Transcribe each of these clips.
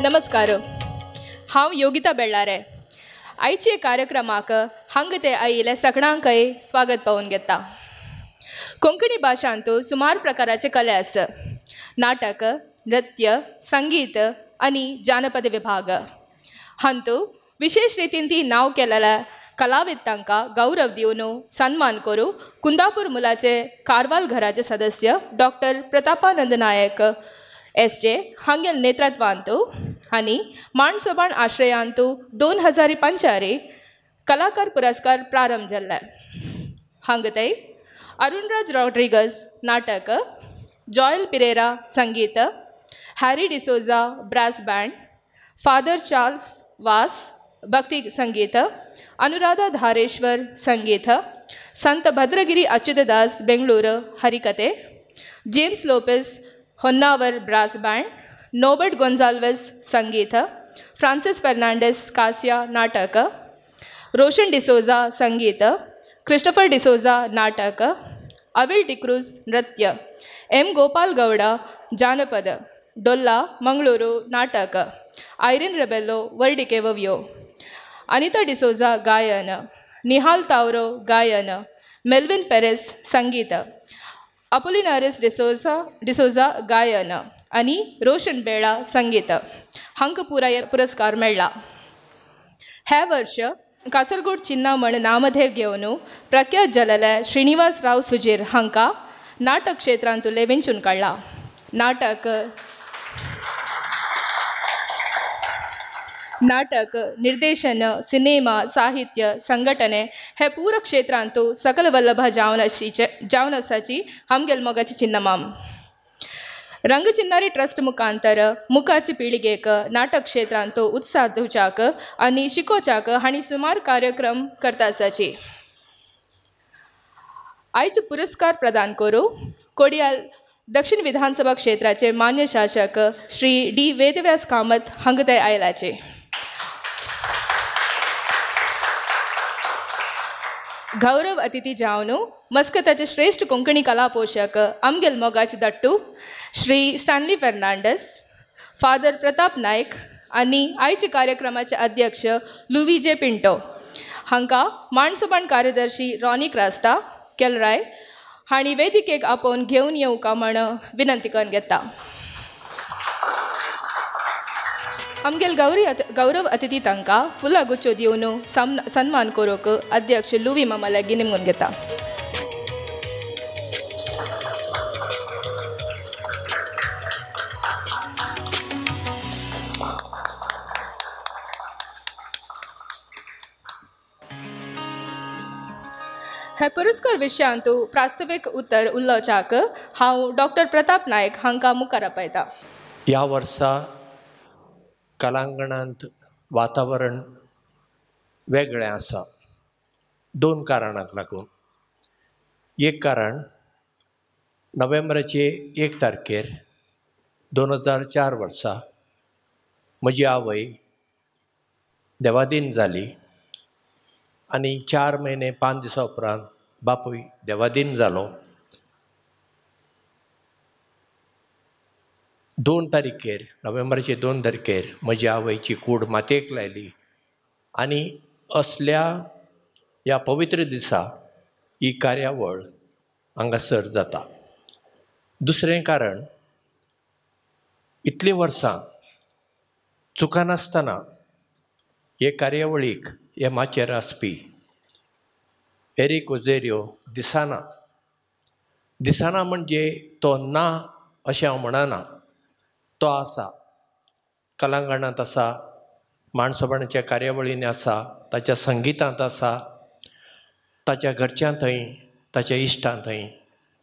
नमस्कार, हांव योगिता बेळ्ळारे. आयचे कार्यक्रमाक हांगा ते आयिल्ल्या सगळ्यांकय स्वागत पावून घेता. कोंकणी भाशांत सुमार प्रकाराचे कले आसा. नाटक, नृत्य, संगीत आनी जानपद विभाग हांतू विशेष रितीन ती नांव केलेल्या कलाविद तांकां गौरव दिवन सन्मान करूं कुंदापूर मुलाचे कारवाल घराचे सदस्य डॉक्टर प्रतापानंद नायक एस जे हांगेल नेतृत्वांत आनी माणसोबाण आश्रयांत 2005 कलाकार पुरस्कार प्रारंभ जाल्ले. हांगतय अरुणराज रॉड्रिगस नाटक, जॉयल पिरेरा संगीत, Harry D'Souza brass band, father Charles Vaz भक्ती संगीत, अनुराधा धारेश्वर संगीत, संत भद्रगिरी अच्युतदास Bengaluru हरिकथे, James Lopes Honnavar brass band, Norbert Gonsalves संगीत, फ्रांसिस फर्नांडिस कासिया नाटक, रोशन डिसोजा संगीत, क्रिस्टोफर डिसोजा नाटक, अविल डिक्रूज नृत्य, एम गोपाल गौडा जानपद, डोल्ला मंगळूरू नाटक, आयरिन रेबेलो वर्डिके वव्यो, अनिता डिसोजा गायन, निहाल तावरो गायन, मेल्विन पेरेस संगीत, अपोलिनारिस डिसोजा गायन आनी रोशन बेळा संगीत हांकां पुराय पुरस्कार मेळ्ळा. हे वर्ष कासरगोड चिन्ना म्हण नामधेव घेवन प्रख्यात जाल्ले श्रीनिवास राव सुजीर हांकां नाटक क्षेत्रांतुले वेंचून काडला. नाटक, निर्देशन, सिनेमा, साहित्य, संघटने हे पूरा क्षेत्रांतु सकल वल्लभ जावन आसाची आमगेल मोगाची चिन्नमाम. रंगचिन्नारी ट्रस्ट मुखांतर मुखारचे पिळगेक नाटक क्षेत्रांतु उत्साह दिवच्याक आनी शिकोवच्याक हांणी सुमार कार्यक्रम करता आसाची. आयज पुरस्कार प्रदान करूं कोडियाल दक्षिण विधानसभा क्षेत्राचे मान्य शासक श्री डी वेदव्यास कामत हांगा ते आयलाचे. गौरव अतिथी जावन मस्कताचे श्रेष्ठ कोंकणी कला पोषक आमगेल मोगाचे दट्टू श्री स्टॅनली फर्नांडस, फादर प्रताप नायक आनी आयचे कार्यक्रमाचे अध्यक्ष लुवी जे पिंटो हांकां माणसोबाण कार्यदर्शी रॉनी क्रास्ता केलराय हांणी वेदिकेक आपोवन घेवन येवंका म्हण विनंती करून घेता. आमगेल गौरव अतिथी तांकां फुलां गुच्यो दिवन सन्मान करूंक अध्यक्ष लुवी मामा लागीं निमगून घेता. हे पुरस्कार विशयांतु प्रास्तावीक उत्तर उलोवच्याक हांव डॉक्टर प्रताप नायक हांकां मुखार आपयता. ह्या वर्सा कलांगणांत वातावरण वेगळें आसा दोन कारणांक लागून. एक कारण, नोव्हेंबराचे 1 तारखेर 2004 वर्सा म्हजी आवय देवादीन जाली आनी 4 म्हयने 5 दिसां उपरांत बापूय देवादीन जालो. 2 तारखेर, नोव्हेंबराचे 2 तारखेर म्हजी आवयची कूड मातयेक लायली आनी असल्या ह्या पवित्र दिसा ही कार्यावळ हांगासर जाता. दुसरें कारण, इतलीं वर्सां चुकनासतना हे कार्यावळीक हे माचयेर आसपी एरीक ओझेरियो दिसना. दिसना म्हणजे तो ना अशें हांव म्हणना, तो आसा, कलांगणांत आसा, माणसोबाणाच्या कार्यावळींनी आसा, ताच्या संगितांत आसा, ताच्या घरच्यां थंय, ताच्या इश्टां थंय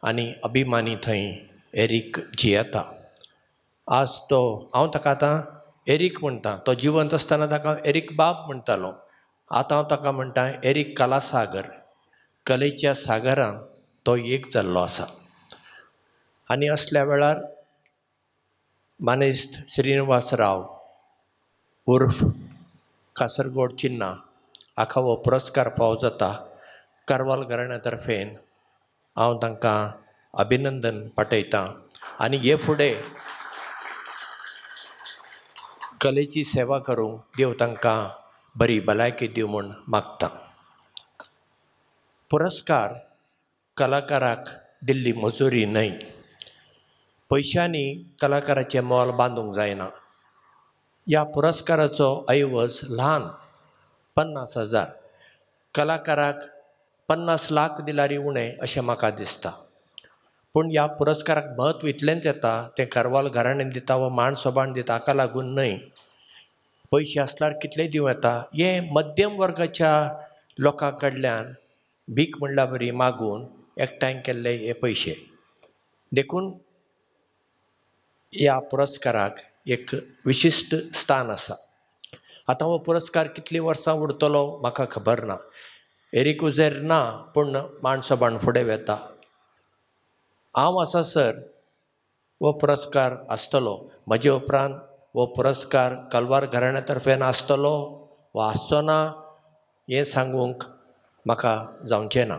आनी अभिमानी थंय एरीक जियेता. आज तो, हांव ताका आतां एरीक म्हणटा, तो जिवंत आसतना ताका एरीक बाब म्हणटालो, आतां हांव ताका म्हणटा एरीक कलासागर. कलेच्या सागरान तो एक जाल्लो आसा. आनी असल्या वेळार मानेस्त श्रीनिवास राव उर्फ कासरगोड चिन्ना हाका हो पुरस्कार फावो जाता. कारवाल घराण्या तर्फेन हांव तांकां अभिनंदन पाठयतां आनी हे फुडें कलेची सेवा करूंक देव तांकां बरी भलायकी दिवं म्हूण मागता. पुरस्कार कलाकाराक दिल्ली मजुरी न्हय. पयशांनी कलाकाराचें मोल बांदूंक जायना. ह्या पुरस्काराचो ऐवज ल्हान 50,000, कलाकाराक 50 लाख दिल्यार उणें अशें म्हाका दिसता. पूण ह्या पुरस्काराक म्हत्व इतलेंच येता तें कारवाल घराण्यान दिता वा मांड सोबाण दिता हाका लागून न्हय. पयशे आसल्यार कितलेय दिवं येता. हें मध्यम वर्गाच्या लोकां कडल्यान भीक म्हणल्या बरी मागून एकठांय केल्ले हे पयशे. देखून ह्या पुरस्काराक एक विशिश्ट स्थान आसा. आतां हो पुरस्कार कितलीं वर्सां उरतलो म्हाका खबर ना. एरीक उझेर ना पूण मांड सोबाण फुडें वेता. हांव आसा सर हो पुरस्कार आसतलो. म्हजे उपरांत हो पुरस्कार कलवार घराण्या तर्फेन आसतलो वा आसचो ना हें सांगूंक म्हाका जावचें ना.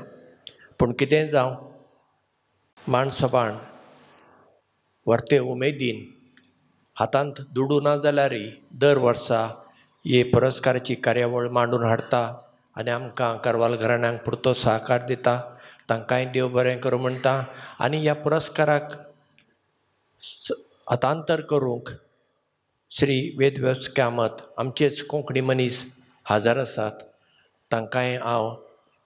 पूण कितेंय जावं, मांड सोबाण व्हरते उमेदीन हातांत दुडू ना जाल्यारय दर वर्सा हे पुरस्काराची कार्यावळ मांडून हाडटा आनी आमकां कारवाल घराण्यांक पुरतो सहकार दिता. तांकांय देव बरें करूं म्हणटा. आनी ह्या पुरस्काराक हस्तांतर करूंक श्री वेदव्यास कामत आमचेच कोंकणी मनीस हाजर आसात. तांकांय हांव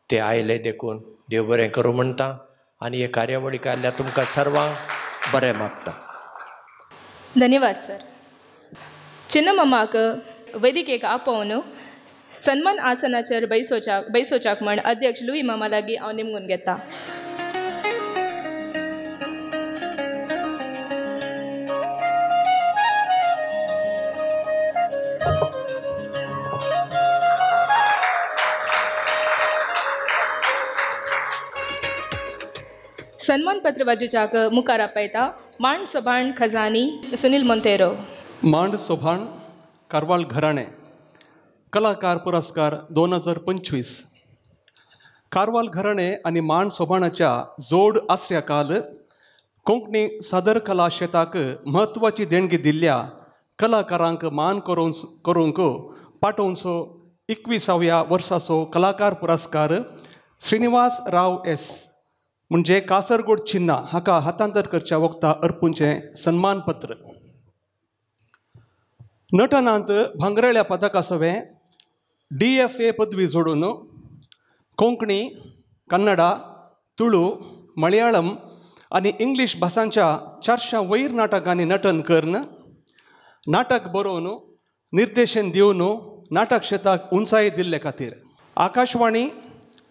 ते आयले देखून देव बरें करूं म्हणटा आनी हे कार्यावळीक आयिल्ल्या तुमकां सर्वांक बरें मागता. धन्यवाद सर. चिन्नमामाक वैदिकेक आपोवन सन्मान आसनाचेर बैसोच्याक म्हण अध्यक्ष लुई मामा लागीं हांव निमगून घेता. सन्मान पत्र वाजूच्याक मुखार आपयता मांड सोभाण खजानी सुनील मोंतेरो. मांड सोभाण कारवाल घराणे कलाकार पुरस्कार 2025. कारवाल घराणे आनी मांड सोभाणाच्या जोड आसऱ्या काल कोंकणी सादर कला शेताक म्हत्वाची देणगी दिल्ल्या कलाकारांक मान करूंक पाटोवचो 21व्या वर्साचो कलाकार पुरस्कार श्रीनिवास राव एस म्हणजे कासरगोड चिन्ना हाका हातांतर करच्या वखता अर्पूंचें सन्मानपत्र. नटनांत भांगरळ्या पदका सवें DFA पदवी जोडून कोंकणी, कन्नडा, तुळू, मलयाळम आनी इंग्लीश भासांच्या 400 वयर नाटकांनी नटन करून नाटक बरोवन निर्देशन दिवन नाटक क्षेत्राक उंचाई दिल्ले खातीर आकाशवाणी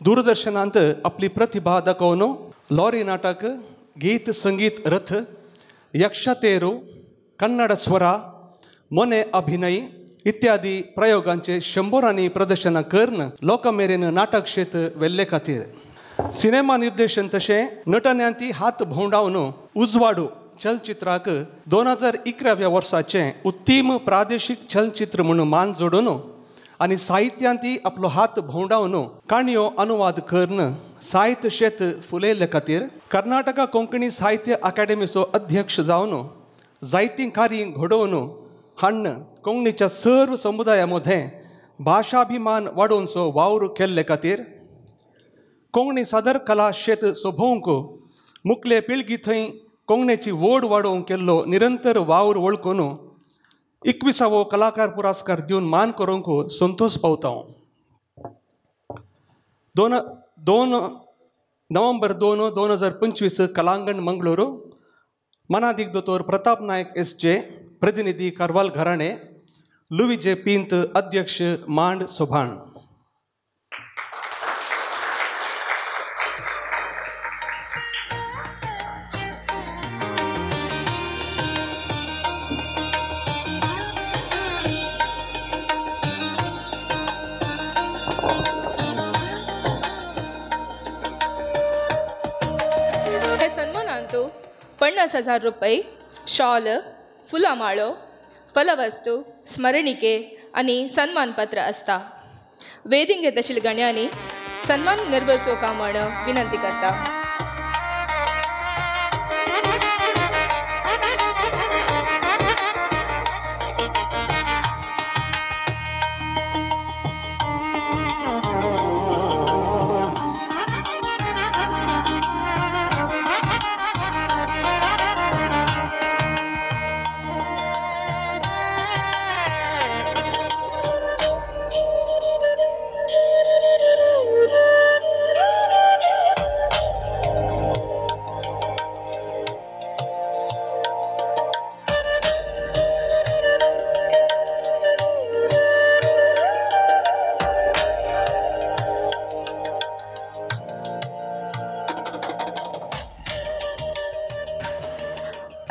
दूरदर्शनांत आपली प्रतिभा दाखोवन लॉरी नाटक, गीत संगीत रथ, यक्षतेरू, कन्नड स्वरा, मोने अभिनय इत्यादी प्रयोगांचे शंबरांनी प्रदर्शनां करून लोकां मेरेन नाटक क्षेत्र व्हेल्ले खातीर सिनेमा निर्देशन तशें नटन्यांती हात भोंवडावन उजवाडू चलचित्राक 2011व्या वर्साचें उत्तीम प्रादेशीक चलचित्र म्हूण मान जोडून आनी साहित्यांती आपलो हात भोंवडावन काणयो अनुवाद करून साहित्य शेत फुलयल्ले खातीर कर्नाटका कोंकणी साहित्य अकादेमीचो अध्यक्ष जावन जायतीं कार्यां घडोवन हाडून कोंकणीच्या सर्व समुदाया मदें भाशाभिमान वाडोवचो वावर केल्ले खातीर कोंकणी सादर कला शेत सोबोवंक मुखले पिळगी थंय कोंकणीची ओड वाडोवंक केल्लो निरंतर वावर वळखून 21वो कलाकार पुरस्कार दिवन मान करूंक संतोष पावता. 2 नोव्हेंबर 2025 कलांगण मंगळुरू मनादीक दोतोर प्रताप नायक SJ प्रतिनिधी कारवाल घराणे, लुवी जे पिंत अध्यक्ष मांड सोभाण. हे सन्मानांतु 50,000 रुपये, शॉल, फुलामाळो, फलवस्तू, स्मरणिके आनी सन्मानपत्र आसता. वेदींग घेत आशिल्ल्या गण्यांनी सन्मान निर्वसोवका म्हण विनंती करता.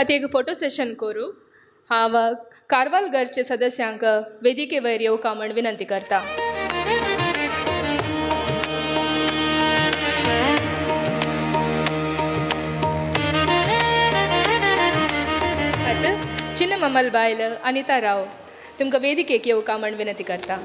आतां एक फोटो सेशन करूं. हांव कारवाल घरचे सदस्यांक वेदिके वयर येवका म्हण विनंती करता. आतां चिन्नममल बायल अनिता राव तुमकां वेदिकेक येवका म्हण विनंती करता.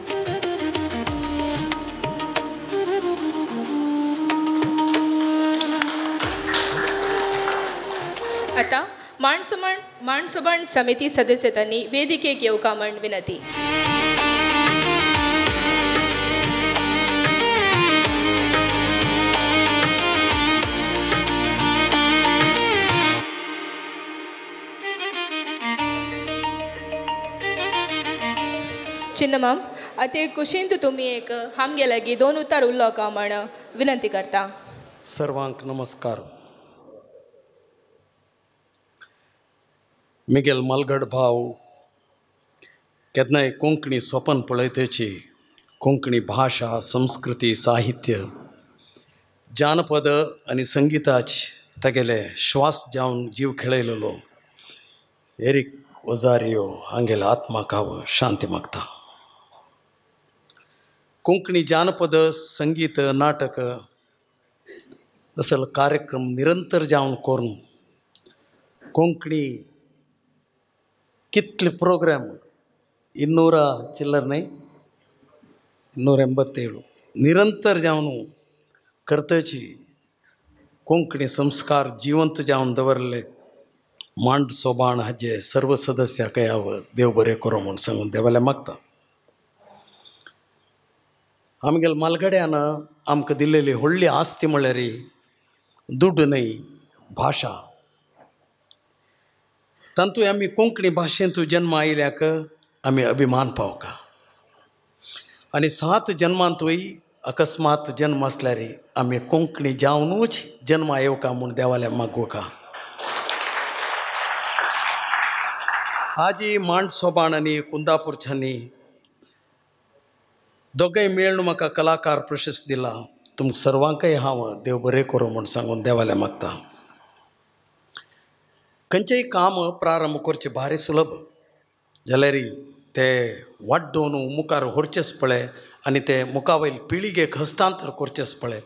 आतां माणसोबाण समिती सदस्यांनी वेदिकेक येवका म्हण विनंती. चिन्नमाम आतां कुशींत तुमी एक आमगे लागीं दोन उतार उलोवका म्हण विनंती करता. सर्वांक नमस्कार. मिगेल मालगड भाव केन्नाय कोंकणी सपन पळयतची कोंकणी भाशा संस्कृती साहित्य जानपद आनी संगिताच तागेले श्वास जावन जीव खेळयलेलो एरिक ओझारियो हांगेले आत्माक हांव शांती मागता. कोंकणी जानपद संगीत नाटक असल कार्यक्रम निरंतर जावन करून कोंकणी कितले प्रोग्राम 200 चिल्लर न्हय 287 निरंतर जावन करतची कोंकणी संस्कार जिवंत जावन दवरले मांड सोबाण हाजे सर्व सदस्याक हांव देव बरें करूं म्हूण सांगून देवाल्या मागता. आमगेले मालगड्यान आमकां दिल्लेली व्हडली आस्ती म्हळ्यार दुड्ड न्हय भाशा. तातूंत आमी कोंकणी भाशेंत जन्म आयिल्ल्याक आमी अभिमान पावका आनी 7 जन्मांतूय अकस्मात जन्म आसल्यार आमी कोंकणी जावनूच जन्म येवका म्हूण देवाल्या मागोवका. आजी मांड सोबाण आनी कुंदापूरच्यांनी दोगांय मेळून म्हाका कलाकार प्रशस्त दिला. तुमकां सर्वांकय हांव देव बरें करूं म्हूण सांगून देवाल्या मागता. खंयचेय काम प्रारंभ करचें भारी सुलभ जाल्यार ते वाड्डोवन मुखार व्हरचेंच पळय आनी ते मुखावयल पिळगेक हस्तांतर करचेंच पळय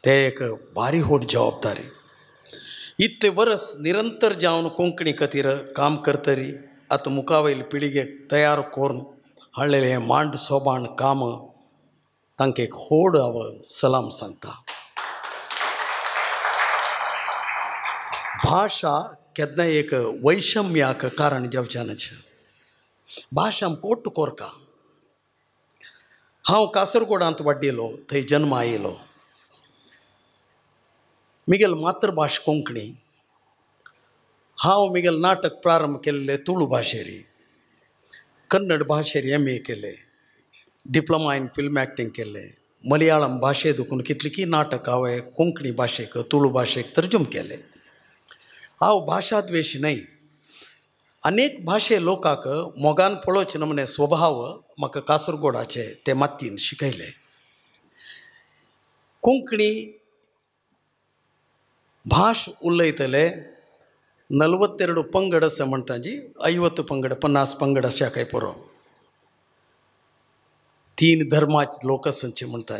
तें एक भारी व्हड जबाबदारी. इतले वर्स निरंतर जावन कोंकणी खातीर काम करतरी आतां मुखावयल पिळगेक तयार करून हाडलेलें हें मांड सोबाण काम तांकां एक व्हड हांव सलाम सांगता. भाशा केन्ना एक वैषम्याक कारण जावचें. भाशा कोट कोरका. हांव कासरगोडांत वाडिल्लो, थंय जन्म आयिल्लो. मिगेल मातृभाश कोंकणी. हांव मिगेल नाटक प्रारंभ केल्लें तुळू भाशेरी, कन्नड भाशेर एम ए केलें, डिप्लोमा इन फिल्म एक्टिंग केलें, मलयाळम भाशे देखून कितलीं नाटक हांवें कोंकणी भाशेक तुळू भाशेक तर्जम केलें. हांव भाशा द्वेशी न्हय. अनेक भाशे लोकांक मोगान पळोवचें नमने स्वभाव म्हाका कासरगोडाचे ते मातयेन शिकयले. कोंकणी भाश उलयतले 42 पंगड आसा म्हणटा जी 50 पंगड 50 पंगड अशा काय पुरो 3 धर्माचे लोक आसचे म्हणटा.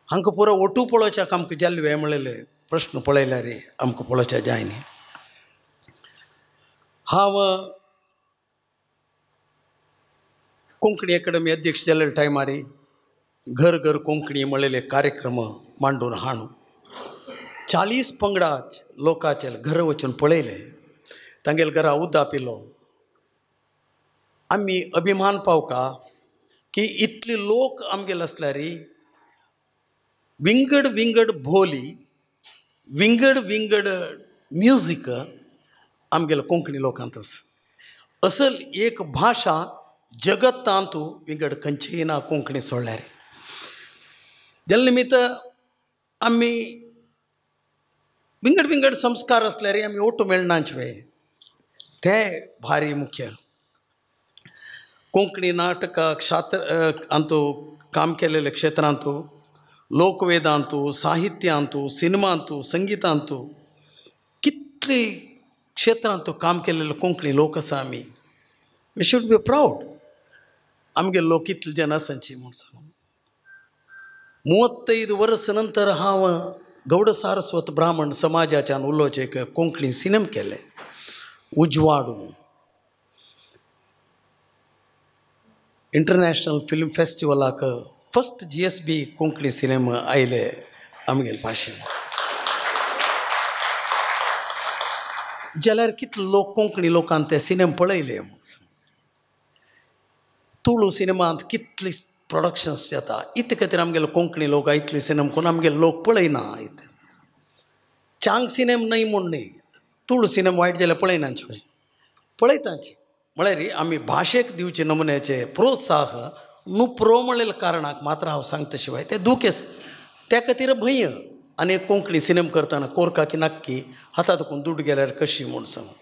हांकां पुरो ओटू पळोवच्याक आमकां जाल्ले वेळ मेळिल्ले प्रश्न पळयल्यार आमकां पळोवच्या जाय न्ही. हांव कोंकणी अकादमी अध्यक्ष जाल्ले टायमार घर घर कोंकणी म्हणलेले कार्यक्रम मांडून हाणू 40 पंगडा लोकांचे घर वचून पळयले, तांगेले घरा उदक पिलो. आमी अभिमान पावका की इतले लोक आमगेले आसल्यार विंगड विंगड बोली विंगड विंगड म्युजीक आमगेले कोंकणी लोकांत आसा. असल एक भाशा जगतांत विंगड खंयचीय ना कोंकणी सोडल्यार. जेल निमित्त आमी विंगड विंगड संस्कार आसल्यार आमी ओटू मेळनाच वे ते भारी मुख्य. कोंकणी नाटक क्षेत्र अंतू काम केलेले क्षेत्रांतू लोकवेदांतू साहित्यांतू सिनेमांतू संगीतांतू कितली क्षेत्रांत काम केलेले कोंकणी लोक आसा आमी. We should be proud. आमगे लोक इतले जन आसाची म्हूण सांगू. 35 वर्स नंतर हांव गौड सारस्वत ब्राह्मण समाजाच्यान उलोवचें एक कोंकणी सिनेम केलें, उजवाडू. इंटरनॅशनल फिल्म फेस्टिवलाक फर्स्ट GSB Konkani cinema आयले आमगेले भाशेन. जाल्यार कितले लोक कोंकणी लोकान ते सिनेम पळयले. तुळू सिनेमांत कितले प्रोडक्शन्स जाता, इतले खातीर आमगेले कोंकणी लोक इतले सिनेम कोण आमगेले लोक पळयना. इतले चांग सिनेम न्हय म्हूण न्हय, तुळू सिनेम वायट जाल्यार पळयनाच, पळयताच. म्हळ्यार आमी भाशेक दिवचे नमुन्याचे प्रोत्साह न्हू प्रो म्हणलेल्या कारणाक मात्र हांव सांगता शिवाय ते दुखेस त्या खातीर भंय. आनी कोंकणी सिनेम करतना कोरका की नक्की हाता तुकून दुड गेल्यार कशी म्हूण सांगू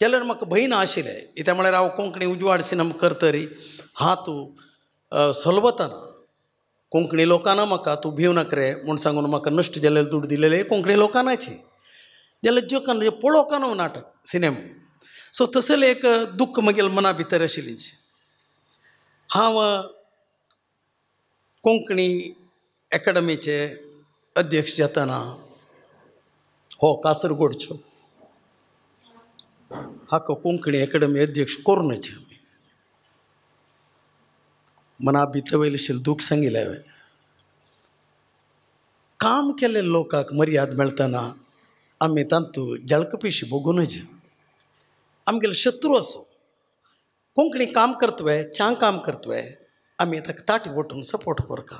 जाल्यार म्हाका भंय ना आशिल्लें. कित्याक म्हळ्यार हांव कोंकणी उजवाड सिनेम करतरी हा तूं सलवतना कोंकणी लोकांना म्हाका तूं भिव नाका रे म्हूण सांगून म्हाका नश्ट जाल्ले दुड दिलेले कोंकणी लोकांची जाल्यार जो पळोवका न्हू नाटक सिनेम. सो तसलें एक दुख्ख म्हगेल्या मना भितर आशिल्लें. हांव कोंकणी एकाडमीचे अध्यक्ष जातना हो कासरगोडचो हाका कोंकणी एकाडमी अध्यक्ष करूनच मना भितर वयलें दूख सांगिल्लें हांवें. काम केल्ले लोकांक मर्याद मेळटना आमी तातूंत जळकपिशी भोगूनच. आमगेलो शत्रू असो कोंकणी काम करतवे चांग काम करतवे आमी ताका ताटी वटून सपोर्ट करता.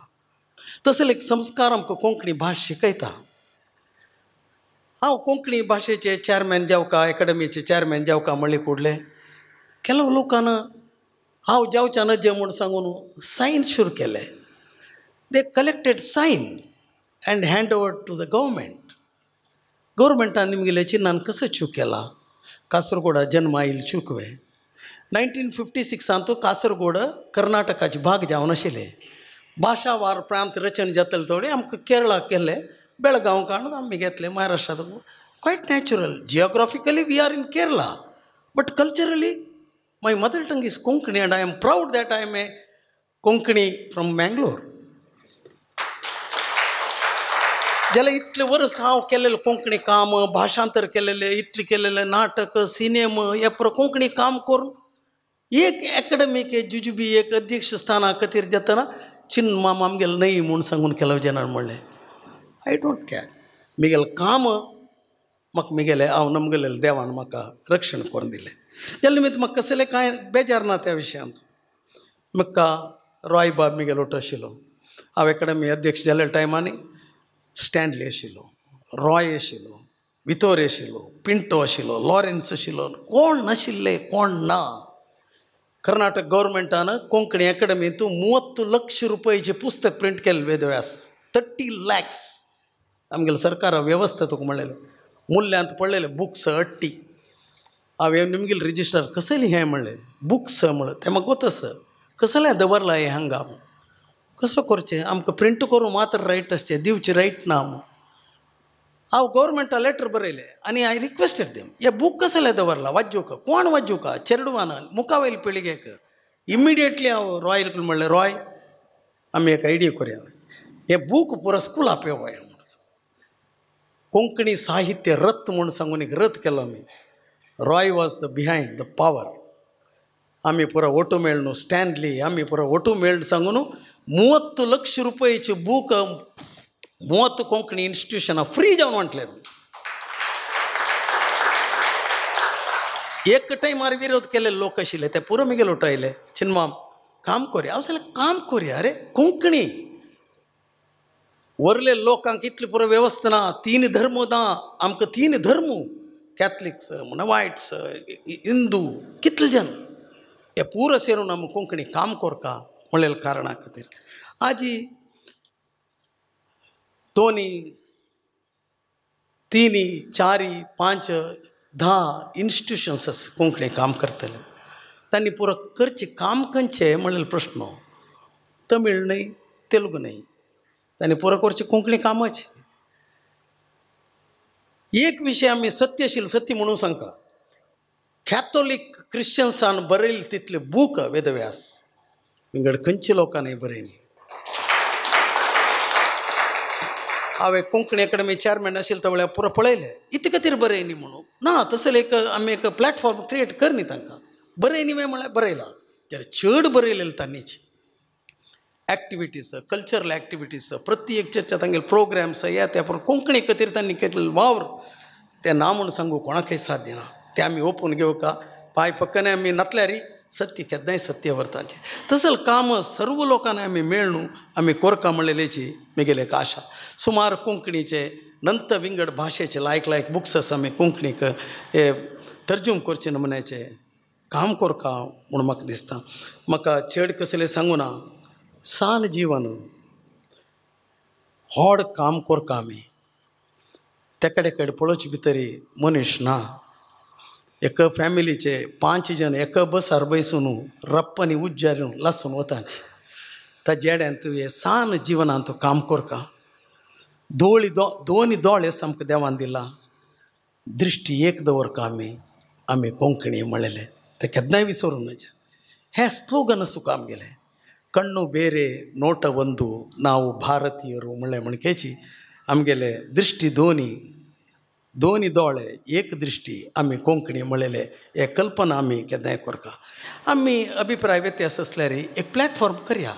तसले एक संस्कार आमकां कोंकणी भास शिकयता. हांव कोंकणी भाशेचे चॅरमॅन जावका एकाडमीचे चॅरमॅन जावका म्हणले कुडले ಕೆಲವು लोकान हांव जावच्या नजे म्हूण सांगून सायन सुरू केले. They collected sign and hand over to the government. गव्हर्मेंटान निमगेले चिन्नान कसो चूक केला. कासरगोडा जन्म आयल चूक वे 1956 कासरगोड कर्नाटकाचे भाग जावन आशिल्ले. भाशावार प्रांत रचन जातले थोडे आमकां केरळाक गेले, बेळगांव काडून आमी घेतले महाराष्ट्रांत. Quite natural. Geographically we are in Kerala but culturally my mother tongue is Konkani and I am proud that I am a Konkani from Mangalore. जाल्यार इतले वर्स हांव केलेलें कोंकणी काम, भाशांतर केलेलें, इतलें केलेलें नाटक सिनेम हे पुरो कोंकणी काम करून एक एकाडमीक जुजुबी एक अध्यक्ष स्थाना खातीर जातना चिन्न मामा आमगेलें न्हय म्हूण सांगून केलो जनान म्हणलें I don't care. म्हगेलें काम म्हाका म्हगेलें हांव नमगेलें देवान म्हाका रक्षण करून दिलें. त्या निमित्त म्हाका कसलें कांय बेजार ना त्या विशयांत. म्हाका रॉय बाब म्हगेलो आशिल्लो, हांव एकाडमी अध्यक्ष जाल्ल्या टायमांनी स्टॅनली आशिल्लो, रॉय आशिल्लो, वितोर आशिल्लो, पिंटो आशिल्लो, लॉरेन्स आशिल्लो, कोण नाशिल्ले कोण ना. कर्नाटक गव्हर्मेंटान कोंकणी एकाडमींत 30 लक्ष रुपयाचें पुस्तक प्रिंट केलें वेदव्यास, 30 lakhs. आमगेले सरकारा वेवस्था तुका म्हणलेलें मुल्यांत पडलेले बुक्स अट्टी. हांवें निमगेले रिजिस्टर कसलें हें म्हणलें बुक्स म्हणलें तें म्हाका गोत आसा कसलें दवरलां हें हांगा कसो करचें आमकां प्रिंट करूं मात्र रायट आसचें दिवचें रायट ना. हांव गव्हर्मेंटा लेटर बरयलें आनी I requested them हे बूक कसलें दवरलां वाज्जूक कोण वाज्जूका चेरडुवान मुखावयले पिळगेक. इमिडिएटली हांव रॉयल म्हणलें रॉय आमी एक आयडिया करुया हे बूक पुरो स्कुला पेवया. कोंकणी साहित्य रथ म्हूण सांगून एक रथ केलो आमी. Roy was the behind the power. आमी पुरो ओटो मेळ न्हू स्टॅनली आमी पुरो ओटो मेळ सांगून 30 लक्ष रुपयाचे बूक 30 कोंकणी इन्स्टिट्युशनां फ्री जावन वांटले. एक टायमार विरोध केले लोक आशिल्ले ते पुरो म्हगेले उठयले चिन्माम काम करुया. हांव सांगलें काम करुया अरे कोंकणी वरले लोकांक इतली पुरो वेवस्था ना. 3 धर्म ना आमकां, 3 धर्म कॅथलिक्स म्हण वायट्स हिंदू कितले जन हे पुरो सेरून आमी कोंकणी काम करता म्हणलेल्या कारणा खातीर आजी 2, 3, 4, 5, 10 इन्स्टिट्युशन्स आसा कोंकणी काम करतले. तांणी पुरो करचें काम खंयचें म्हणलेलो प्रश्न. तमीळ न्हय तेलुगू न्हय तांणी पुरो करचें कोंकणी कामाचें. एक विशय आमी सत्यशील सत्य म्हणून सांगता. कॅथोलीक क्रिश्चन्सान बरयले तितले बूक वेदव्यास विंगड खंयच्या लोकांनी बरयली. हांवें कोंकणी अकाडमी चॅरमॅन आशिल्ले त्या वेळार पुरो पळयलें इतले खातीर बरयनी म्हणून ना तसले एक आमी एक प्लॅटफॉर्म क्रिएट करनी तांकां बरयनी वे म्हळ्यार बरयलां जाल्यार चड बरयलेलें तांणीच एक्टिविटीज कल्चरल एक्टिविटीज प्रत्येक चर्चा तांगेले प्रोग्राम्स या त्या कोंकणी खातीर तांणी केल्ले वावर ते ना म्हूण सांगू कोणाकय साध्य ना. ते आमी ओपून घेवका पांय पक्कने आमी नातल्यारी सत्य केन्नाय सत्य व्हरताचें तसलें काम सर्व लोकांनी आमी मेळ्ळू आमी कोरका म्हणलेल्याची म्हगेली एक आशा. सुमार कोंकणीचे नंत विंगड भाशेचे लायक लायक बुक्स आसा आमी कोंकणीक हे तर्जूम करचे नमुन्याचें काम कोरका म्हूण म्हाका दिसता. म्हाका चड कसलें सांगू ना. सान जिवन व्हड काम कोरका आमी त्या कडेन कडेन पळोवचे भितरी मनीस ना. एका फॅमिलीचे 5 जण एका बसार बसून रप्पांनी उज्जार लासून वताचे त्या जेड्यान तुवें सान जिवनांत काम कोरका. दोळी दोनी दोळे सामकें देवान दिला दृश्टी एक दवरका आमी आमी कोंकणी म्हणलेलें तें केन्नाय विसरूं नज. हें स्लोगन सुका आमगेलें कण्णू बेरे नोट ಒಂದು ನಾವು ಭಾರತೀಯರು म्हणलें म्हणकेची आमगेले दृश्टी दोनी दोनी दोळे एक दृश्टी आमी कोंकणी म्हणलेले हे कल्पना आमी केन्नाय कोरका. आमी अभिप्राय व्यत्यास आसल्यार एक प्लॅटफॉर्म करया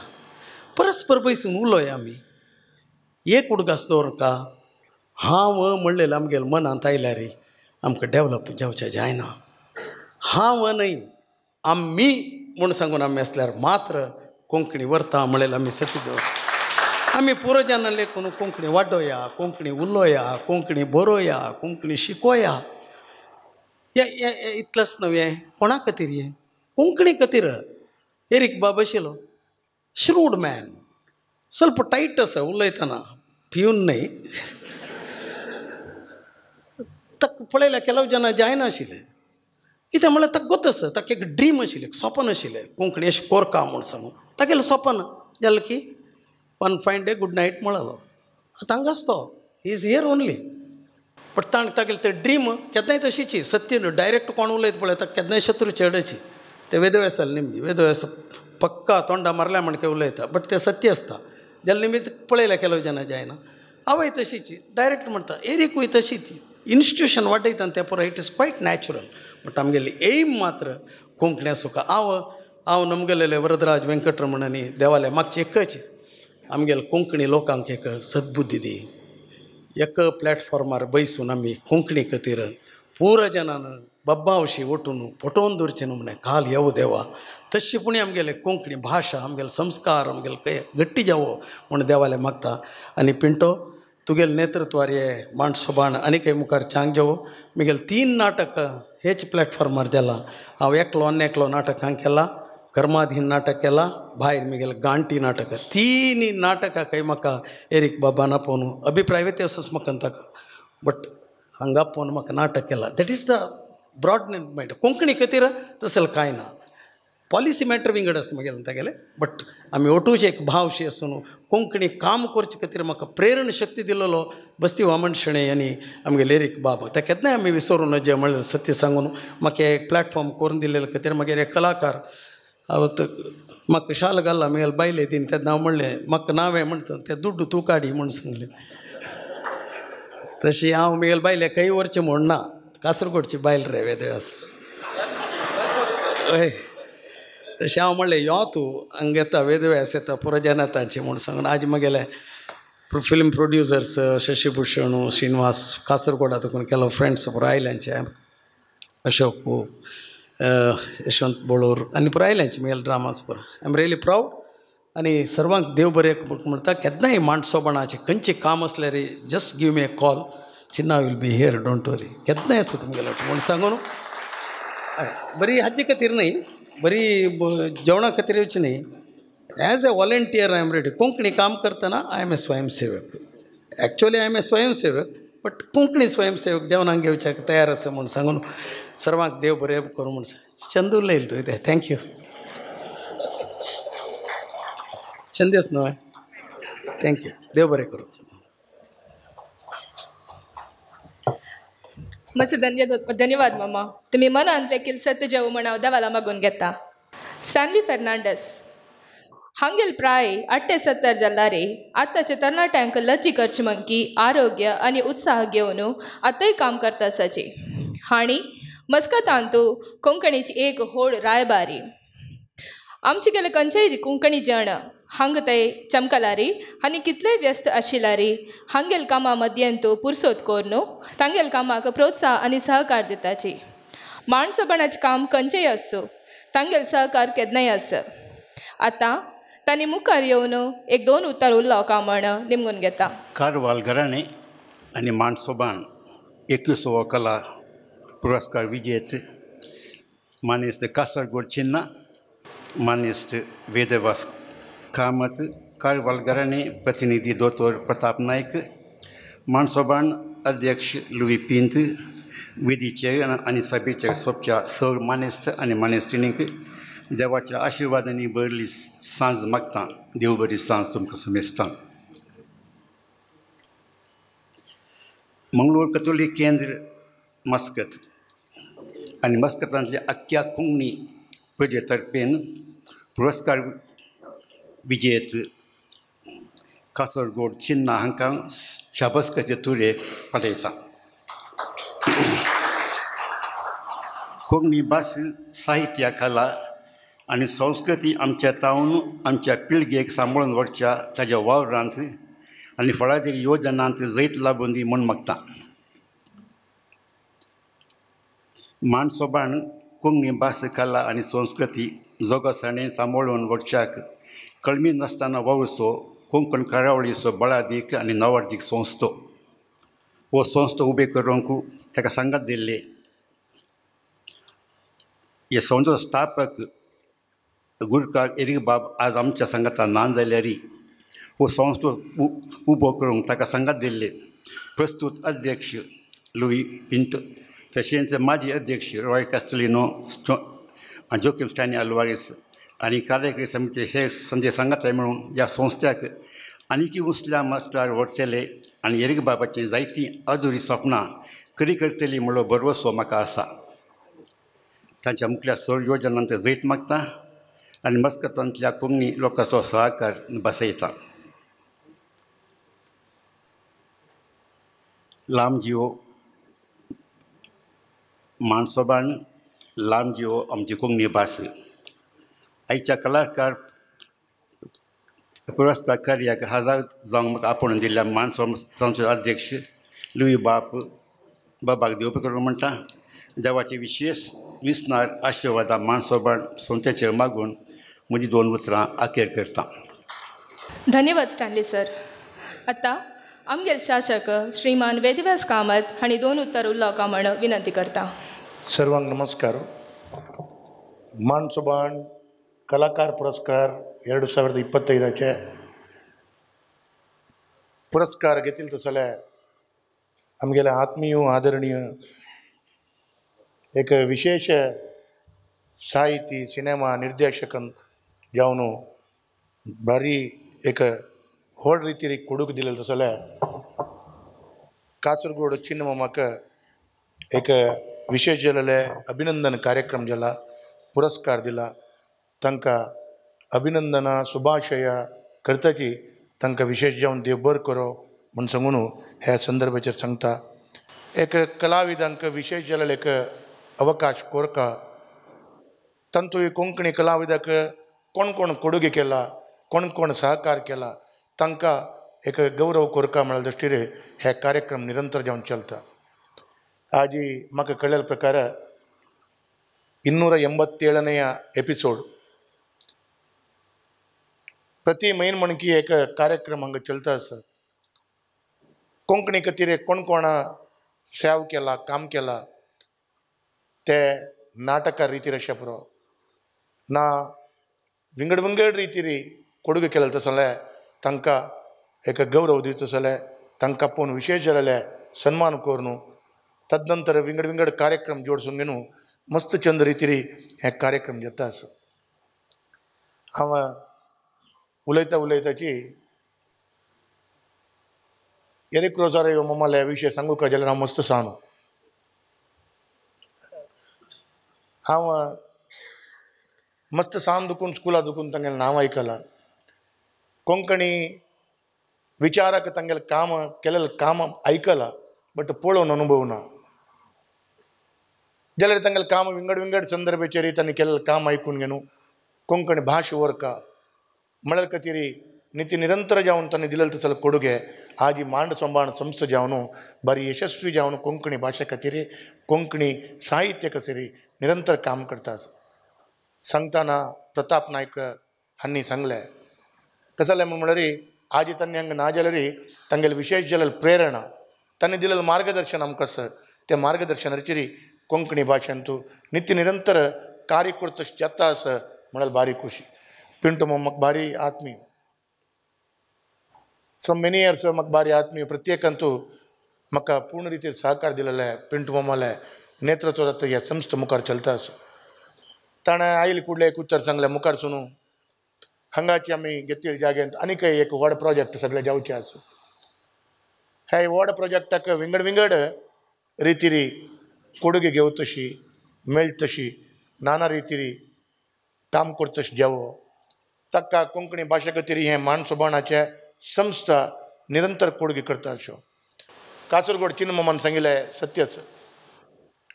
परस्पर बसून उलोया आमी एक उडगास दवरका हांव म्हणलेलें आमगेले मनांत आयल्यार आमकां डेवलप जावचें जायना. हांव न्हय आमी म्हूण सांगून आमी आसल्यार मात्र कोंकणी व्हरता म्हणलें आमी सत्य दवर. आमी पुर्वजान लेखून कोंकणी वाडोया कोंकणी उलोया कोंकणी बरोया कोंकणी शिकोया हे इतलेंच नवें कोणा खातीर हें कोंकणी खातीर. एरीक बाब आशिल्लो श्रूड मॅन ಸ್ವಲ್ಪ टैट आसा उलयतना पिवन न्हय ताका पळयल्यार ಕೆಲವು ಜನ जायनाशिल्ले कितें म्हळ्यार ताका गोत आसा ताका एक ड्रीम आशिल्लें एक सपन आशिल्लें कोंकणी अशें कोरका म्हूण सांगू तागेलें सपन जालें की one fine day good night म्हळालो आतां हांगाच तो he is here only. But ताणें तागेलें तें ड्रीम केन्नाय तशीची सत्य न्हू डायरेक्ट कोण उलयता पळय ताका केन्नाय शत्रू चेडची ते वेदव्यास निमगी वेदव्यास पक्का तोंडा मारल्या म्हणके उलयता बट तें सत्य आसता जाल्यार निमित्त पळयलें ಕೆಲವು जन जायना आवय तशीची डायरेक्ट म्हणटा एरिकूय तशीच इन्स्टिट्यूशन वाडयता तें पुरो it is quite natural. But आमगेली एम मात्र कोंकणी आसूं हांव हांव नमगेलेले वरदराज वेंकटरमणांनी देवाले मागचे एकच आमगेले कोंकणी लोकांक एक सद्बुद्धी दी एक प्लॅटफॉर्मार बैसून आमी कोंकणी खातीर पुरा जनान बब्बावशी वटून पटोवन दवरचें न्हू म्हणे काल येवो देवा तशी पुणी आमगेले कोंकणी भाशा आमगेले संस्कार आमगेले कय गट्टी जावो म्हूण देवाले मागता. आनी पिंटो तुगेले नेतृत्वार हे मांडसोबाण आनी खंय मुखार चांग जावो. म्हगेले 3 नाटक हेच प्लॅटफॉर्मार जाला. हांव एकलो आनी एकलो नाटक हांगा केलां कर्माधीन नाटक केलां भायर म्हगेलें गांटी नाटक 3 नाटकां खंय म्हाका एरीक बाबान आपोवन अभिप्राय व्यत्यासच म्हाका ताका बट हांगा आपोवन म्हाका नाटक केलां. That is the broad mind. Konkani खातीर तसलें कांय ना पॉलिसी मॅटर विंगड आसा म्हगेलें तागेलें बट आमी ओटूचे एक भावशी आसून कोंकणी काम करचे खातीर म्हाका प्रेरण शक्ती दिलेलो बस्ती वामन शणै आनी आमगेले एरीक बाब ते केन्नाय आमी विसरूं नजे म्हणल्यार सत्य सांगून म्हाका एक प्लॅटफॉर्म करून दिलेले खातीर मागीर एक कलाकार हांव म्हाका शाल घाला म्हगेले बायले तीन तेन्ना हांव म्हणलें म्हाका नांवें म्हणटा तें दुड्डू तूं काडी म्हूण सांगलें. तशी हांव म्हगेले बायले खंय व्हरचें म्हूण ना कासरगोडची बायल रे वेदव्यास हय तशें हांव म्हणलें यो तूं हांगा येता वेदव्यास येता पुरो जनातांचे म्हूण सांगून आज म्हगेले फिल्म प्रोड्युसर्स शशिभूषण श्रीनिवास कासरगोडा देखून ಕೆಲವು फ्रेंड्स पुरो आयल्यांचे अशोक यशवंत बोळूर आनी पुरो आयल्यांचे म्हगेले ड्रामास पुरो. I am really proud आनी सर्वांक देव बरें म्हणटा. केन्नाय मांडसोबणाचें खंयचें काम आसल्यार just give me a call Chinna will be here don't worry केन्नाय आसता तुमगेले म्हूण सांगून बरी हाजे खातीर न्हय बरी जेवणा खातीर येवची न्हय as a volunteer I am ready. Konkani काम करतना I am a स्वयंसेवक एक्चुअली I am a स्वयंसेवक बट कोंकणी स्वयंसेवक जेवणाक घेवच्याक तयार आसा म्हूण सांगून सर्वांक देव बरें करूं म्हूण चंद उलयलें तुवें तें thank you. चंदेस न्हय thank you देव बरें करूं. मस्त धन्यवाद मामा, तुमी मनांतले किल सत्य जेव म्हण हांव देवाला मागून घेता. स्टॅनली फेर्नांडस हांगेल प्राय 78 जाल्लारे आतांच्या तरणाट्यांक लज्जी करची मंकी आरोग्य आनी उत्साह घेवन आतांय काम करता आसाची. हांणी मस्कतांतू कोंकणीची एक होड रायबारी. आमचे गेले खंयचेय कोंकणी जण हांग ते चमकलारी आनी कितलेय व्यस्त आशिल्लारी हांगेल कामां मध्यंतू पुरसोत करून तांगेल कामाक प्रोत्साह आनी सहकार दिताची. माणसोपणाचें काम खंयचेय आसूं तांगेल सहकार केन्नाय आस. आतां तांणी मुखार येवन एक दोन उतर उलोवका म्हण निमगून घेता. कारवाल घराणें आनी माणसोबान 21वो कला पुरस्कार विजेत मानेस्त कासरगोड चिन्ना, मानेस्त वेदवास कामत, कारवाल घराणें प्रतिनिधी दोतोर प्रताप नायक, माणसोबान अध्यक्ष लुई पिंत, वेदीचेर आनी सभेचेर सोबच्या सर मानेस्त आनी मानेस्तिणींक देवाच्या आशिर्वादांनी बरली सांज मागता. देव बरी सांज तुमकां समेस्तां. मंगळूर कथोलीक केंद्र मस्कत आनी मस्कतांतल्या अख्ख्या कोंकणी प्रजे तर्फेन पुरस्कार विजेत कासरगोड चिन्ना हांकां शाबासकाचे तुरे पाठयता. कोंकणी भास साहित्य कला आनी संस्कृती आमच्या तावन आमच्या पिळगेक सांबाळून व्हरच्या ताज्या वावरांत आनी फळादीक योजनांत जैत लाबून दी म्हूण मागता. माणसोबान कोंकणी भास कला आनी संस्कृती जोगसाणेन सांबाळून व्हरच्याक कळमी नासतना वावुरचो कोंकण कार्यावळीचो बळादीक आनी नवार्दीक संस्थो. हो संस्थो उबे करूंक ताका सांगात दिल्ले हे संस्थेचो स्थापक गुरकार एरीक बाब आज आमच्या सांगाता ना जाल्यार हो संस्थो उबो करूंक ताका सांगात दिल्ले प्रस्तूत अध्यक्ष लुई पिंटो, तशेंच माजी अध्यक्ष रॉय कास्टलिनो, जोकीम स्टॅनी अल्वारीस आनी कार्यकारी समिती हे संदे सांगाताय म्हणून ह्या संस्थ्याक आनीकी उंचल्या मत्तार व्हरतले आनी एरीक बाबाचीं जायतीं अधुरी सपनां खरी करतली म्हणलो भरवसो म्हाका आसा. तांच्या मुखल्या सर योजनांत जैत मागता आनी मस्कतांतल्या कोंकणी लोकांचो सहकार बसयता. लांब जियो माणसोबान, लांब जियो आमची कोंकणी भास. आयच्या कलाकार पुरस्कार कार्याक हजर जावंक म्हाका आपोवन दिल्ल्या माणसोबांचो अध्यक्ष लुई बाप बाबाक देव करूं म्हणटा. देवाचे विशेष विसनार आशिर्वादा माणसोबान संस्थेचेर मागून म्हजी दोन उतरां अखेर करता. धन्यवाद स्टॅनली सर. आतां आमगेल शासक श्रीमान वेदव्यास कामत हांणी दोन उतर उलोवका म्हण विनंती करता. सर्वांक नमस्कार. माणसोबान कलाकार पुरस्कार 2025 पुरस्कार घेतील तसो जाल्यार आमगेले आत्मीय आदरणीय एक विशेष साहित्य सिनेमा निर्देशकन जावन भारी एक व्हड रितीर कोडूक दिलें तसो जाल्यार कासरगोड चिन्नमामाक एक विशेष जाल्लें अभिनंदन कार्यक्रम जाला, पुरस्कार दिला. तांकां अभिनंदना शुभाशया करतकी तांकां विशेष जावन देव बरो करो म्हूण सांगून ह्या संदर्भाचेर सांगता. एक कलाविदांक विशेष जाल्लें एक अवकाश कोरका, तांतूय कोंकणी कलाविदाक कोण कोण कोडुगे केला, कोण कोण सहकार केला, तांकां एक गौरव कोरका म्हळ्या दृश्टीर हे कार्यक्रम निरंतर जावन चलता. आजी म्हाका कळ्ळेल्या प्रकार 287 एपिसोड प्रति म्हयन म्हणकी एक कार्यक्रम हांगा चलता आसा. कोंकणी खातीर कोण कोणा सेव केला, काम केला, ते नाटका रितीर अशें पुरो ना विंगड विंगड रितीर कोडुगे केले तसो जाल्यार तांकां एक गौरव दिता जाल्यार तांकां पळोवन विशेष जाल्यार सन्मान करून तदनंतर विंगड विंगड कार्यक्रम जोडसून घेवन मस्त चंद रितीर हे कार्यक्रम जाता आसा. हांव उलयता उलयताची एरिक रोजारियो मामाले विशय सांगू का जाल्यार हांव मस्त सांगू. हांव मस्त सान दुखून स्कुला दुखून तांगेलें नांव आयकलां. कोंकणी विचाराक तांगेलें काम केलेलें काम आयकलां बट पळोवन अनुभव ना. जाल्यार तांगेलें काम विंगड विंगड संदर्भाचेर तांणी केलेलें काम आयकून घेवन कोंकणी भाश वरका म्हळ्यार खातीर निती निरंतर जावन तांणी दिलेलें तसले कोडुगे आज ही मांड संभाण संस्था जावन बरी यशस्वी जावन कोंकणी भाशे खातीर कोंकणी साहित्य खातीर निरंतर काम करता. सांगतना प्रताप नायक हांणी सांगलें कसलें जालें म्हणल्यार आज तांणी हांगा ना जाल्यार तांगेले विशेश जालेली प्रेरणा तांणी दिलेलें मार्गदर्शन आमकां आसा त्या मार्गदर्शनाचेर कोंकणी भाशेंत नित्य निरंतर कार्य करता जाता आसा म्हळ्यार बारी खुशी. पिंटू म्हाका बारी आत्मीय फ्रॉम मेनी इयर्स म्हाका बारी आत्मीय प्रत्येकांतू म्हाका पूर्ण रितीर सहकार दिलेलें पिंटू मामालें नेतृत्वांत ह्या संस्था मुखार चलता आसा. ताणें आयल कुडलें एक उतर सांगलें मुखार सुनू हांगाची आमी घेतिल्ले जाग्यांत आनीक एक व्हड प्रोजेक्ट सगळे जावचे आसा. ह्या व्हड प्रोजेक्टाक विंगड विंगड रितीरी कोडुगे घेवत तशी मेळट तशी नाना रितीरी काम करता तशें जावो ताका कोंकणी भाशे खातीर हें मान सोबाणाचें संस्था निरंतर कोडुगे करता अश्यो. कासरगोड चिन्नमामान सांगिल्लें सत्यच.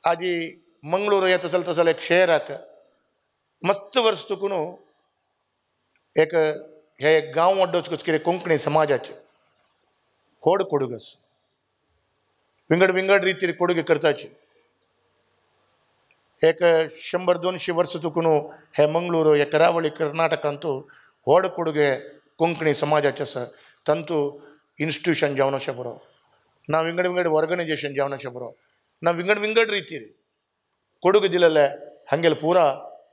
आजी मंगळूर येता चलता जाल्यार एक शहराक मस्त वर्स तुकून एक हे गांव वाड्डोच कितें कोंकणी समाजाचे व्हड कोडुगे आसा. विंगड विंगड रितीर कोडुगे करताचे. एक 100-200 वर्स तुकून हे मंगळूर हे करावळी कर्नाटकांत व्हड कोडुगे कोंकणी समाजाचे आसा. तांतू इन्स्टिट्यूशन जावन अशें बरो ना विंगड विंगड ऑर्गनायजेशन जावन अशें बरो ना विंगड विंगड रितीर कोडुगे दिलेले हांगेले पुरा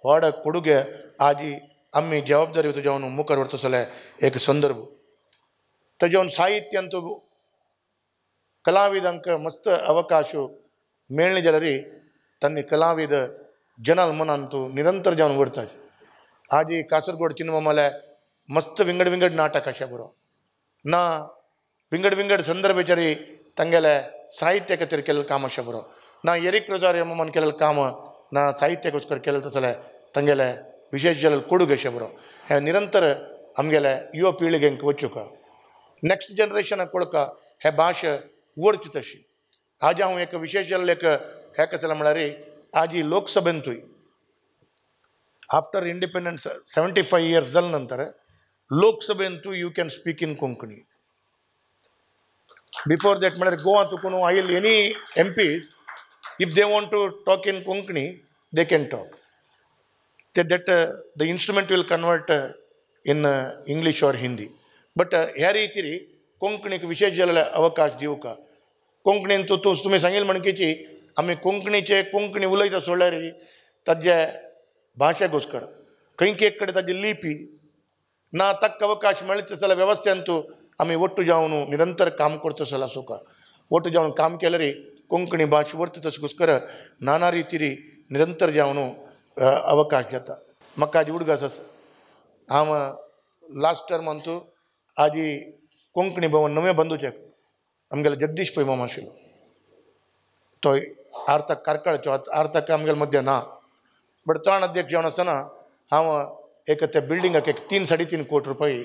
व्हड कोडुगे आजी आमी जबाबदारी जावन मुखार व्हरता जाल्यार एक संदर्भ तेजेवन साहित्यांत कलाविदांक मस्त अवकाश मेळ्ळे जाल्यार तांणी कलाविद जनाल मनांत निरंतर जावन व्हरता. आजी कासरगोड चिन्नमामाले मस्त विंगड विंगड नाटक अशें बरो ना विंगड विंगड संदर्भाचेर तांगेले साहित्य खातीर केल्लें काम अशें बरो ना एरीक रोजारियो मामान केल्लें काम ना साहित्याक केलें तसलें तांगेले विशेश जालें कोडुगे अशें बरो हें निरंतर आमगेले युवा पिळगेंक वचूंक नेक्स्ट जनरेशनाक कोळका हे भाश वरची तशी. आज हांव एक विशेश जाल्लें एक हें कसलें म्हळ्यार आज ही लोकसभेंतूय आफ्टर इंडिपेंडन्स 75 इयर्स जाले नंतर लोकसभेंतूय you can speak in Konkani. Before that म्हळ्यार गोवा तुकून आयल any MPs if they want to talk in Konkani they can talk. That the instrument will convert in English or Hindi. But ह्या रितीर कोंकणीक विशेश जाल्ले अवकाश दिवका. कोंकणीन तूं तुमी सांगिल्लें म्हणकीची आमी कोंकणीचे कोंकणी उलयता सोडल्यार ताजे भाशा गोस्कर खंय एक कडेन ताजी लिपी ना ताका अवकाश मेळत जाल्यार वेवस्थेंत आमी ಒಟ್ಟು जावन निरंतर काम करता जाल्यार सुका ಒಟ್ಟು जावन काम केल्यार कोंकणी भाश व्हरता तसोस्कर नाना रितीरी निरंतर जावन अवकाश जाता. म्हाका आजी उडगास आसा हांव लास्ट टर्म अंतू आजी कोंकणी भवन नवें बंदूचें आमगेलो जगदीश पै मामा आशिल्लो तो आर्थाक कार्कळचो आर्थाक आमगेले मध्य ना बट ताण अध्यक्ष जावन आसतना हांव एक त्या बिल्डिंगाक एक 3-3.5 कोटी रुपये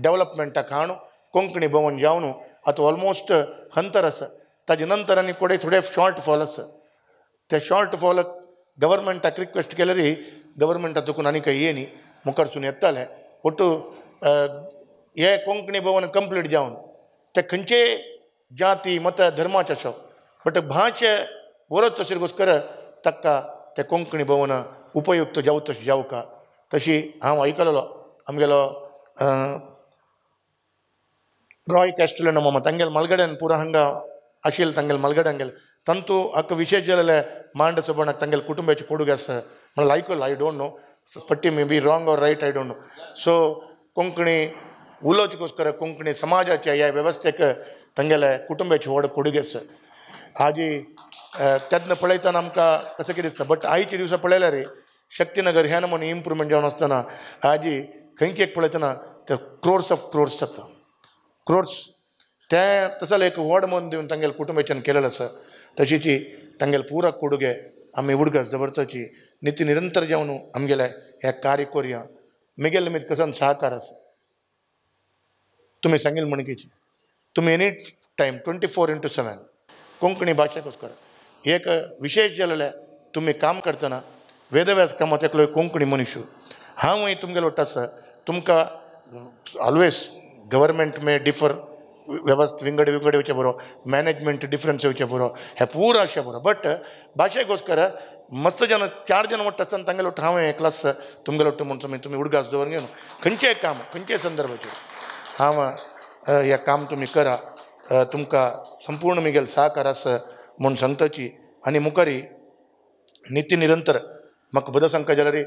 डेवलपमेंटाक हाडून कोंकणी भवन जावन आतां ऑलमोस्ट हंतर आसा. ताजे नंतर आनी कोडे थोडे शॉर्ट फॉल आसा त्या शॉर्ट फॉलाक गव्हर्मेंटाक रिक्वेस्ट केल्यार गव्हर्मेंटा तुकून आनी कांय येनी मुखारसून येताले ಒಟ್ಟು हे कोंकणी भवन कंप्लीट जावन ते खंयचे जाती मत धर्माचे आसा बट भाशे वरत तशें ताका ते कोंकणी भवन उपयुक्त जावं तशें जावका. तशी हांव आयकलेलो आमगेलो रॉय कॅस्टलिनो मामा तांगेले मालगड्यान पुरा हांगा आशिल्ले तांगेले मालगड्यान गेले तांतू हाका विशेश जालेले मांड सोबणाक तांगेले कुटुंबाचे कोडुगे आसा म्हणल्यार आयकलो. I don't know पट्टी may be wrong or right I don't know. So Konkani उलोवचेकोस्कर Konkani समाजाच्या ह्या वेवस्थेक तांगेले कुटुंबाचे व्हड कोडुगे आसा. आजी तेन्ना पळयतना आमकां कशें कितें दिसता बट आयच्या दिवसा पळयल्यार शक्तीनगर ह्या नमुने इम्प्रुवमेंट जावन आसतना आजी खंयची एक पळयतना ते क्रोर्स ऑफ क्रोर्स जाता क्रोर्स तें तसो एक व्हड मन दिवन तांगेले कुटुंबाच्यान केलेलें आसा. तशी ती तांगेले पुरा कोडुगे आमी उडगास दवरताची निती निरंतर जावन आमगेले हे कार्य करुया. मिगेल निमित्त कसन सहकार आसा तुमी सांगील म्हणकीची तुमी एनी टायम 24/7 कोंकणी भाशेक एक विशेष जालेलें तुमी काम करतना वेदव्यास कामात एकलो कोंकणी मनीस हांवूय तुमगेलो वट्ट आसा तुमकां ऑलवेज गव्हर्मेंट मे डिफर वेवस्थ विंगड विंगड येवचें बरो मॅनेजमेंट डिफरन्स येवचें बरो हें पूरा अशें बरो बट भाशेक मस्त जन 4 जण वट्ट आसतना तांगेलो वट्ट हांवें एकलो आसा तुमगेलो वट्ट म्हूण तुमी उडगास दवरून घेवन खंयचेंय काम खंयचेय संदर्भाचेर हांव हें काम तुमी करा तुमकां संपूर्ण मिगेल सहकार आसा म्हूण सांगताची. आनी मुखारी नित्य निरंतर म्हाका बदल सांगता जाल्यार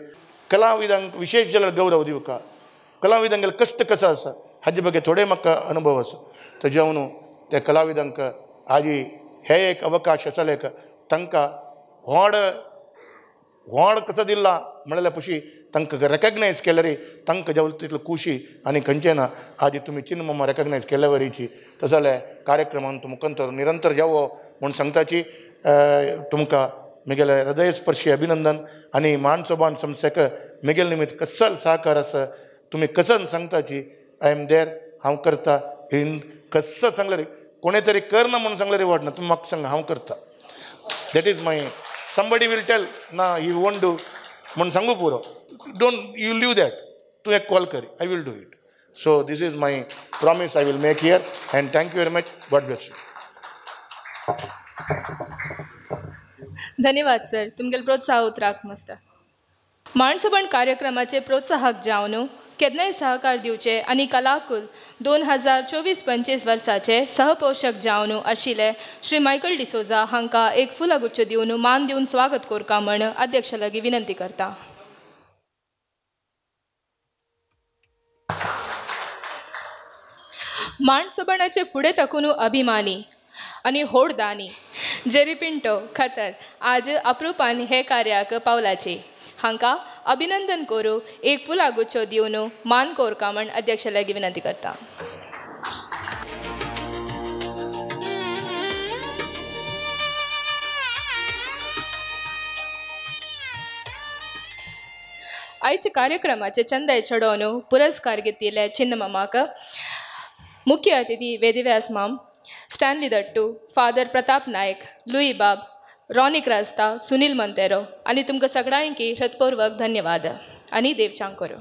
कलाविदांक विशेष जाल्यार गौरव दिवका कलाविदांगेले कश्ट कसो आसा हाजे ಬಗ್ಗೆ थोडे म्हाका अनुभव आसा तो जेवन त्या कलाविदांक आजी हे एक अवकाश आसले तांकां व्हड व्हड कसो दिला म्हणल्यार पशी तांकां रेकग्नायज केल्यार तांकां जेवलो तितलो खुशी आनी खंयचें ना आजी तुमी चिन्ह रेकग्नायज केल्या वरीची तशें जाल्यार कार्यक्रमान तुमकां निरंतर जावो म्हूण सांगताची. तुमकां मिगेले हृदयस्पर्शी अभिनंदन आनी मान सोबान संस्थेक मिगेल निमित्त कसल सहकार आसा तुमी कसन सांगताची I am there हांव करता इन कसं सांगलें रे कोणे तरी कर ना म्हणून सांगलें रे वाट ना तुमी म्हाका सांगा हांव करता. That is my somebody will tell ना you won't do म्हूण सांगू पुरो don't you leave that तूं एक कॉल कर I will do it. So this is my promise I will make here and thank you very much. God bless you. धन्यवाद sir तुमगेले प्रोत्साह उतराक मस्त माणसोबण कार्यक्रमाचे प्रोत्साहक जावन केन्नाय सहकार दिवचे आनी कलाकुल 2024-25 वर्साचे सहपोशक जावन आशिल्ले श्री मायकल डिसोजा हांकां एक फुलागुच्छ दिवन मान दिवन स्वागत करका म्हण अध्यक्ष लागीं विनंती करता. माणसोबणाचे फुडें तकून अभिमानी आनी होडदानी जेरी पिंटो खतर आज अप्रुपान हे कार्याक पावलाचे हांकां अभिनंदन करू एक फुलागुच्छ दिवन मान कोरका म्हण अध्यक्ष लागीं विनंती करता. आयच्या कार्यक्रमाचे चंदाय चडोवन पुरस्कार घेतिल्ले चिन्नमामाक मुख्य अतिथी वेदव्यास माम स्टॅनली दट्टू फादर प्रताप नायक लुई बाब रॉनी क्रास्ता सुनील मंतेरो आनी तुमकां सगळ्यांकी हृदपूर्वक धन्यवाद आनी देवचांग करूं.